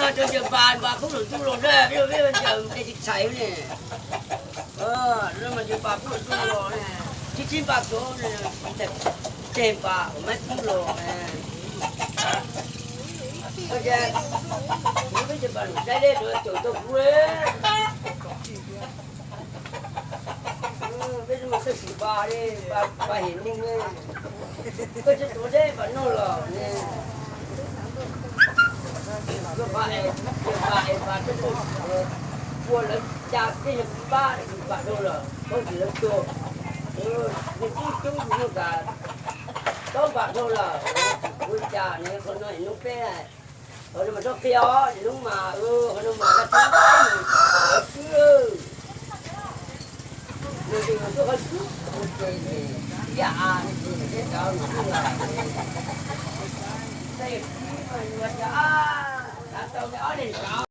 Cov ncaws npas, npas pub lwm tus los dab, peb ncaws peb tsis txhais ne. Lawv mas ncaws npas pub lwm tus los ne, tib tib npas tuav, tseg npas mab tub los ne. Koj ces, peb cov npas saib deb rau caum tau kuv. Peb tsis mas txawj xyuas npas li, npas hem li ne. Koj tsis tuav deb npas noj los ne. Koj npas es, npas es npas txawj txawj xyuas, ua lawv cas tej yog pab npas dhau lawm, thaum twg lawv tuag, nws coob coob yus noj tas, tau npas dhau lawm, ua cas ne. Qhov no es hnub peb, qhov no mas txhob qhia os, hnub mas, qhov no mas dab tsi, qhov xwb. Nws ces nws tuaj qhov xwb, ua ces ib yam li ces nws thiaj tau nws tuaj los. Tej yog tib mas yus ua cas, xav tau li ob leeg tau.